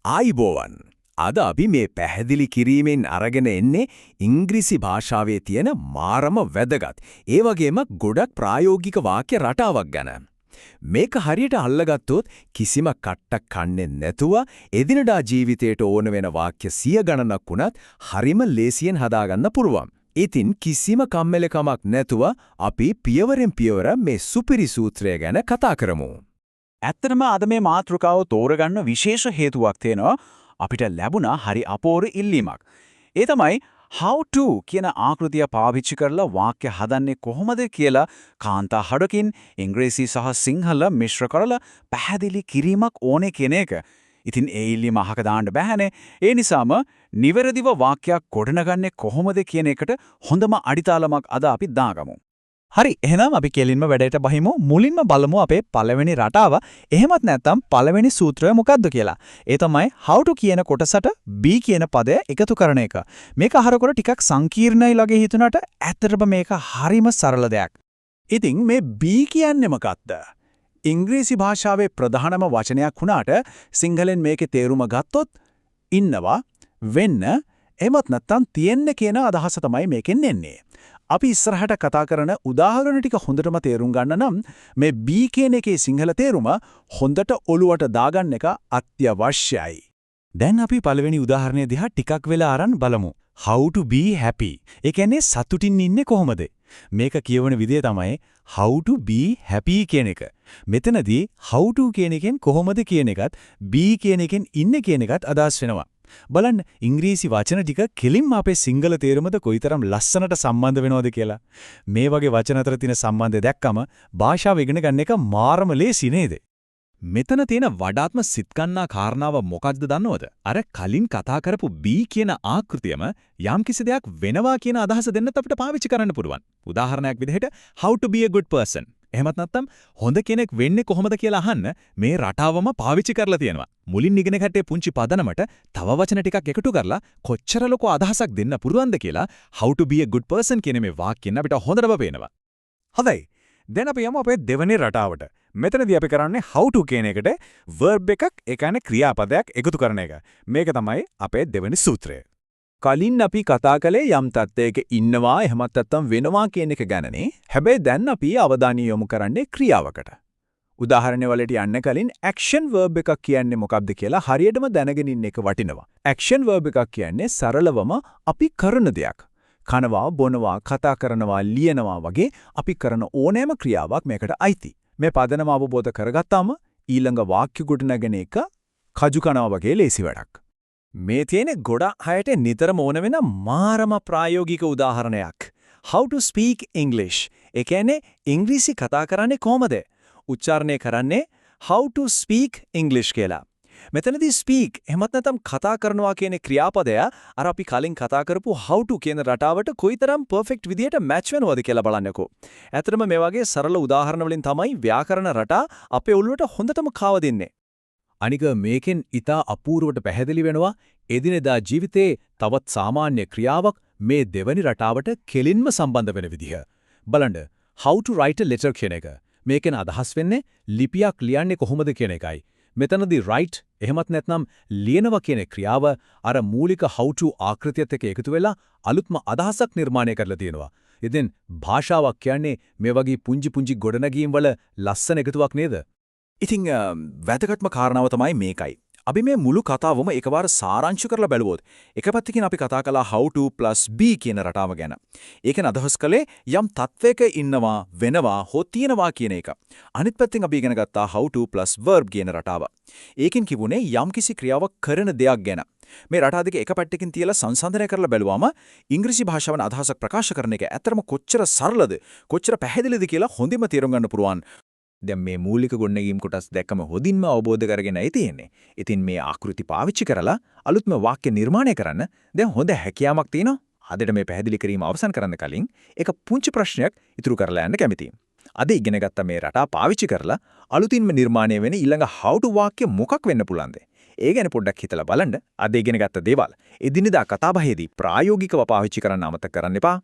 ආයිබෝවන්. අද අපි මේ පැහැදිලි කිරීමෙන් අරගෙන එන්නේ ඉංග්‍රීසි භාෂාවේ තියෙන මාරම වැදගත්, ඒ වගේම ගොඩක් ප්‍රායෝගික වාක්‍ය රටාවක් ගැන. මේක හරියට අල්ලගත්තොත් කිසිම කට්ටක් කන්නේ නැතුව එදිනදා ජීවිතේට ඕන වෙන වාක්‍ය සිය ගණනක් වුණත් හරිම ලේසියෙන් හදාගන්න පුළුවන්. ඉතින් කිසිම කම්මැලිකමක් නැතුව අපි පියවරෙන් පියවර මේ සුපිරි සූත්‍රය ගැන කතා කරමු. ඇත්තටම අද මේ මාතෘකාව තෝරගන්න විශේෂ හේතුවක් තියෙනවා. අපිට ලැබුණා හරි අපූර්ව ඉල්ලීමක්. ඒ තමයි "how to" කියන ආකෘතිය පාවිච්චි කරලා වාක්‍ය හදන්නේ කොහොමද කියලා කාන්තා හඩකින් ඉංග්‍රීසි සහ සිංහල මිශ්‍ර කරලා පැහැදිලි කිරීමක් ඕනේ කියන එක. ඉතින් ඒ ඉල්ලීම අහක දාන්න බෑනේ. ඒ නිසාම නිවැරදිව වාක්‍යයක් ගොඩනගන්නේ කොහොමද කියන එකට හොඳම අඩිතාලමක් අද අපි දාගමු. හරි, එහෙනම් අපි කෙලින්ම වැඩේට බහිමු. මුලින්ම බලමු අපේ පළවෙනි රටාව, එහෙමත් නැත්නම් පළවෙනි සූත්‍රය මොකක්ද කියලා. ඒ තමයි how to කියන කොටසට be කියන පදය එකතු කරන එක. මේක අහනකොට ටිකක් සංකීර්ණයි වගේ හිතුණාට ඇත්තටම මේක හරිම සරල දෙයක්. ඉතින් මේ be කියන්නේ මොකක්ද? ඉංග්‍රීසි භාෂාවේ ප්‍රධානම වචනයක් වුණාට සිංහලෙන් මේකේ තේරුම ගත්තොත් ඉන්නවා, වෙන්න, එහෙමත් නැත්නම් තියෙන්න කියන අදහස තමයි මේකෙන් එන්නේ. අපි ඉස්සරහට කතා කරන උදාහරණ ටික හොඳටම තේරුම් ගන්න නම් මේ be කියන එකේ සිංහල තේරුම හොඳට ඔළුවට දාගන්න එක අත්‍යවශ්‍යයි. දැන් අපි පළවෙනි උදාහරණය දිහා ටිකක් වෙලා අරන් බලමු. How to be happy. ඒ කියන්නේ සතුටින් ඉන්නේ කොහොමද? මේක කියවන විදිය තමයි how to be happy කියන එක. මෙතනදී how to කියන එකෙන් කොහොමද කියන එකත්, be කියන එකෙන් ඉන්නේ කියන එකත් අදහස් වෙනවා. බලන්න, ඉංග්‍රීසි වචන ටික කෙලින්ම අපේ සිංහල තේරුමට කොයිතරම් ලස්සනට සම්බන්ධ වෙනවද කියලා. මේ වගේ වචන අතර තියෙන සම්බන්ධය දැක්කම භාෂාව ඉගෙන ගන්න එක මාරම ලේසි නේද? මෙතන තියෙන වඩාත්ම සිත් ගන්නා කාරණාව මොකක්ද දන්නවද? අර කලින් කතා කරපු be කියන ආකෘතියම යම්කිසි දෙයක් වෙනවා කියන අදහස දෙන්නත් අපිට පාවිච්චි කරන්න පුළුවන්. උදාහරණයක් විදිහට how to be a good person. එහෙමත් නැත්නම් හොඳ කෙනෙක් වෙන්නේ කොහොමද කියලා අහන්න මේ රටාවම පාවිච්චි කරලා තියෙනවා. මුලින් ඉගෙන ගත්තේ පුංචි පදනමට තව වචන ටිකක් එකතු කරලා කොච්චර ලොකු අදහසක් දෙන්න පුළුවන්ද කියලා how to be a good person කියන මේ වාක්‍යයෙන් අපිට හොඳටම පේනවා. හොඳයි. දැන් අපි යමු අපේ දෙවෙනි රටාවට. මෙතනදී අපි කරන්නේ how to කියන එකට verb එකක්, ඒ කියන්නේ ක්‍රියාපදයක් එකතු කරන එක. මේක තමයි අපේ දෙවෙනි සූත්‍රය. කලින් අපි කතා කළේ යම් තත්ත්වයක ඉන්නවා එහෙමත් නැත්නම් වෙනවා කියන එක ගැනනේ. හැබැයි දැන් අපි අවධානය යොමු කරන්නේ ක්‍රියාවකට. උදාහරණ වලට යන්න කලින් ඇක්ෂන් වර්බ් එකක් කියන්නේ මොකක්ද කියලා හරියටම දැනගෙන ඉන්න එක වටිනවා. ඇක්ෂන් වර්බ් එකක් කියන්නේ සරලවම අපි කරන දෙයක්. කනවා, බොනවා, කතා කරනවා, ලියනවා වගේ අපි කරන ඕනෑම ක්‍රියාවක් මේකට අයිති. මේ පදනම අවබෝධ කරගත්තාම ඊළඟ වාක්‍ය ගොඩනගන එක කජු කනවා වගේ ලේසි වැඩක්. මේ තියෙන ගොඩක් අයට නිතරම ඕන වෙන මාරම ප්‍රායෝගික උදාහරණයක්. How to speak English. ඒ කියන්නේ ඉංග්‍රීසි කතා කරන්නේ කොහොමද? උච්චාරණය කරන්නේ how to speak English කියලා. මෙතනදී speak එහෙමත් නැත්නම් කතා කරනවා කියන ක්‍රියාපදය අර අපි කලින් කතා කරපු how to කියන රටාවට කොයිතරම් පර්ෆෙක්ට් විදියට මැච් වෙනවද කියලා බලන්නකෝ. ඇත්තටම මේ වගේ සරල උදාහරණ වලින් තමයි ව්‍යාකරණ රටා අපේ ඔළුවට හොඳටම කාවදින්නේ. අනික මේකෙන් ඉතා අපූර්වට පැහැදිලි වෙනවා එදිනෙදා ජීවිතයේ තවත් සාමාන්‍ය ක්‍රියාවක් මේ දෙවනි රටාවට කෙලින්ම සම්බන්ධ වෙන විදිහ. බලන්න, how to write a letter කියන එක. මේකෙන් අදහස් වෙන්නේ ලිපියක් ලියන්නේ කොහොමද කියන එකයි. මෙතනදී write එහෙමත් නැත්නම් ලියනවා කියන ක්‍රියාව අර මූලික how to ආකෘතියත් එක්ක එකතු වෙලා අලුත්ම අදහසක් නිර්මාණය කරලා තියෙනවා. ඉතින් භාෂාවක් කියන්නේ මේ වගේ පුංචි පුංචි ගොඩනැගීම් වල ලස්සන එකතුවක් නේද? ඉතින් වැදගත්ම කාරණාව තමයි මේකයි. අපි මේ මුළු කතාවම එකපාර සාරාංශ කරලා බැලුවොත්, එක පැත්තකින් අපි කතා කළා how to plus be කියන රටාව ගැන. ඒකෙන් අදහස් කළේ යම් තත්වයක ඉන්නවා, වෙනවා හෝ තියෙනවා කියන එක. අනිත් පැත්තෙන් අපි ඉගෙන ගත්තා how to plus verb කියන රටාව. ඒකෙන් කිව්වුනේ යම්කිසි ක්‍රියාවක් කරන දෙයක් ගැන. මේ රටා දෙක එක පැත්තකින් තියලා සංසන්දනය කරලා බැලුවම ඉංග්‍රීසි භාෂාවෙන් අදහසක් ප්‍රකාශ කරන එක ඇත්තටම කොච්චර සරලද, කොච්චර පැහැදිලිද කියලා හොඳින්ම තේරුම් ගන්න පුළුවන්. දැන් මේ මූලික ගොඩනැගීම් කොටස් දැක්කම හොඳින්ම අවබෝධ කරගෙනයි තියෙන්නේ. ඉතින් මේ ආකෘති පාවිච්චි කරලා අලුත්ම වාක්‍ය නිර්මාණය කරන්න දැන් හොඳ හැකියාවක් තියෙනවා. අදට මේ පැහැදිලි කිරීම අවසන් කරන්න කලින් එක පුංචි ප්‍රශ්නයක් ඉතුරු කරලා යන්න කැමතියි. අද ඉගෙන ගත්ත මේ රටා පාවිච්චි කරලා අලුතින්ම නිර්මාණය වෙන ඊළඟ how to වාක්‍ය මොකක් වෙන්න පුළුවන්ද? ඒ ගැන පොඩ්ඩක් හිතලා බලන්න. අද ඉගෙන ගත්ත දේවල් එදිනෙදා කතාබහේදී ප්‍රායෝගිකව පාවිච්චි කරන්න අමතක කරන්න එපා.